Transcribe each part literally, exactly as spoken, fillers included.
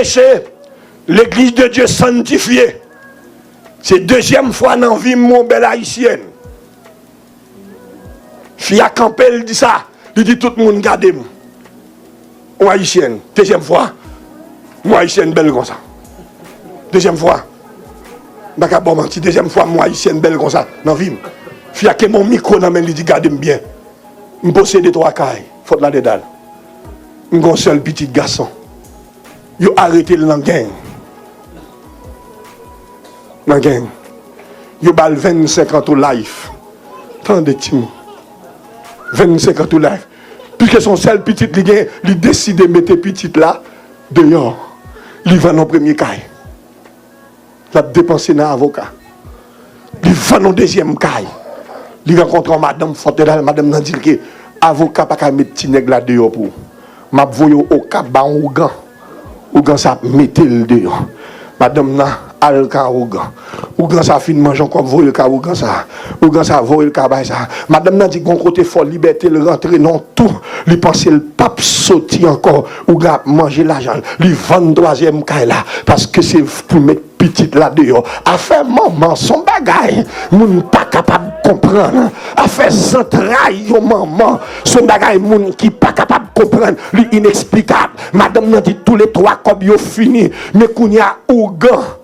Peche, legliz de Dye sanntifye. Se dezyèm fwa nan vi m, yon bèl ayisyèn. Fi a kanpe, l di sa. Li di tout moun gade m. Yon ayisyèn. Dezyèm fwa, yon ayisyèn bèl konsa. Dezyèm fwa. M pa ka ba w manti, dezyèm fwa, yon ayisyèn bèl konsa nan vi m. Fi a kenbe yon mikwo nan men l, li di gade m byen. M posede twa kay, Fòt Ladèdal. M gen yon sèl pitit gason. Yo arete l nan gang. Nan gang. Yo ba l vennsenk an to life. Tande timoun. Vennsenk an to life. Piske se yon sèl pitit li gen, li deside mete pitit la deyò. Li vann yon premye kay. L ap depanse nan avoka. Li vann yon dezyèm kay. Li rankontre yon madanm Fòt Ladèdal, madanm nan di l ke avoka pa ka met ti nèg la deyò pou ou. M ap voye w Okap ba yon ougan. Ougan sa ap mete l deyò. Madanm nan al ka ougan. Ougan sa fin manje yon kòb, voye l ka ougan sa. Ougan sa voye l ka bay sa. Madanm nan di gon kote fò libète l rantre nan yon tou. Li panse l p ap soti ankò. Ougan ap manje lajan l. Li vann twazyèm kay la. Paske se pou met pitit la deyò. Afè manman se yon bagay moun pa kapab konprann. Afè zantray yon manman se yon bagay moun ki pa kapab konprann. Li ineksplikab. Madanm nan di toulètwa kòb yo fini. Men kounye a ougan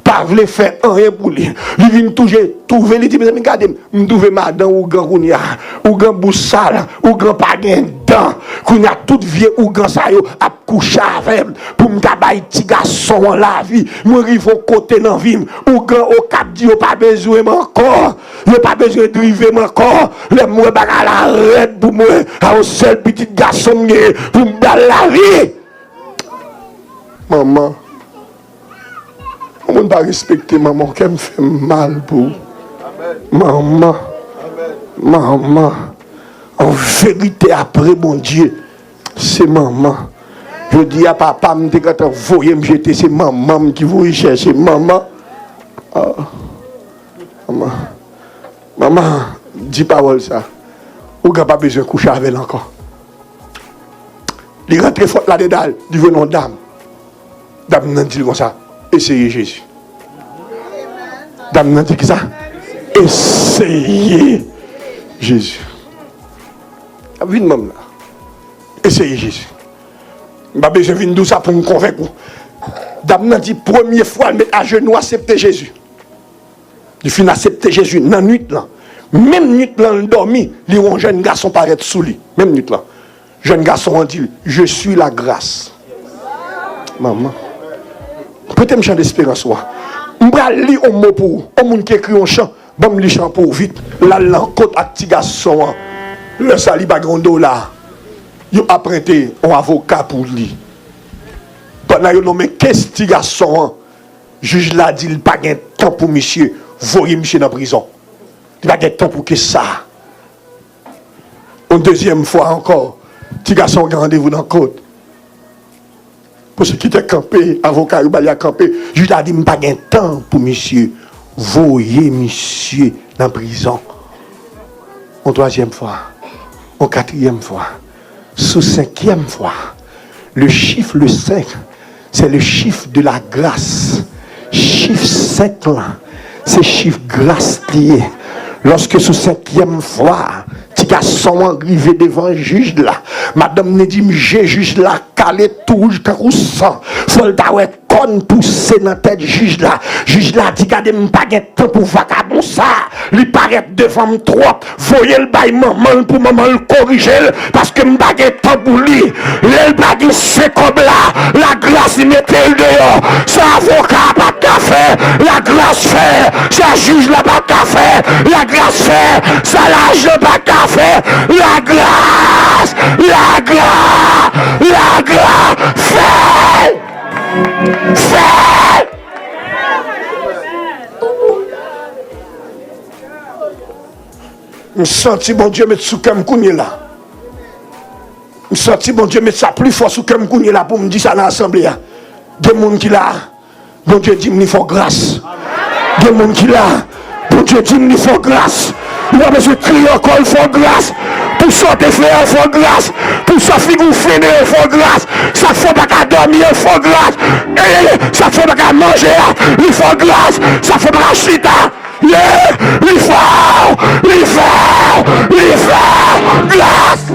pa vle fè anyen pou li. Li vin touje twouve, li di, mezanmi, gade m. M twouve madan ougan kounye a. Ougan bouch sal, ougan pa gen dan. Kounye a tout vye ougan sa yo ap kouche avè m pou m ta bay ti gason an lavi. Mwen rive yon kote nan vi m, ougan Okap di yo pa bezwen m ankò. Yo pa bezwen drive m ankò. Lè m wè bagay la rèd pou mwen, a yon sèl pitit gason m genyen pou m ba l lavi. Manman. Yon moun pa respekte manman w, kè m fè m mal pou ou. Manman. Manman. An verite, apre Bondye, se manman. Jodi a, papa m te gentan voye m jete, se manman m ki voye chèche manman. Ah. Manman. Manman, di pawòl sa. Ougan pa bezwen kouche avè l ankò. Li rantre Fòt Ladèdal, li jwenn yon dam. Dam nan di l konsa, eseye Jezi. Dam nan di kisa? Eseye Jezi. Ap vin manm la. Eseye Jezi. M pa bezwen vin di w sa pou m konvenk ou. Dam nan di premye fwa l met ajenou aksepte Jezi. Li fin aksepte Jezi nan nwit lan. Menm nwit lan l dòmi, li wè yon jèn gason parèt sou li. Menm nwit lan. Jèn gason an di l, je suis la grâce. Manman. Prete m chan desperans ou a. M pral li yon mo pou ou. Yon moun ki ekri yon chan, ban m li chan pou ou vit. L al nan kot ak ti gason an. Lè sa li pa gen yon dola. Yo aprente yon avoka pou li. Pandan yo nonmen kes ti gason an, jij la di l pa gen tan pou misye, voye misye nan prizon. Li pa gen tan pou kes sa. Yon dezyèm fwa ankò, ti gason an gen randevou nan kot. Pwosekitè kanpe, avoka yo ba li a kanpe. Jij la di, m pa gen tan pou misye, voye misye nan prizon. Yon twazyèm fwa, yon katriyèm fwa, sou senkyèm fwa, le chiffre le cinq, c'est le chiffre de la grâce. Chif senk lan, se chif gras li ye. Lòske sou senkyèm fwa, ti gason an rive devan jij la, madanm li di, m je jij la kale tou wouj tankou san. Fò l ta wè kòn pouse nan tèt jij la. Jij la di, gade, m pa gen tan pou vakabon sa. Li parèt devan m twòp. Voye l bay manman l pou manman l korije l, paske m pa gen tan pou li. Lè l pa gen senk kòb la, lagras li mete l deyò. Sa avoka a pa t ka fè, lagras fè. Sa jij la pa t ka fè, lagras fè. Sa laj la pa t ka fè, lagras, lagras, lagras fè. Fè. M santi Bondye met sou kè m kounye la. M santi Bondye met sa pli fò sou kè m kounye la pou m di sa nan asanble a. Gen moun ki la, Bondye di m li fè w gras. Gen moun ki la, Bondye di m li fè w gras. Ou pa bezwen kriye ankò, l fè w gras. Pou sa w te fè a, fè w gras. Pou sa figi w fennen yo, fè w gras. Sa k fè w pa ka dòmi yo, fè w gras. Ey, ey, ey, sa k fè w pa ka manje a, li fè w gras. Sa k fè w pa ka chita, ye, li fè w, li fè w, li fè w gras.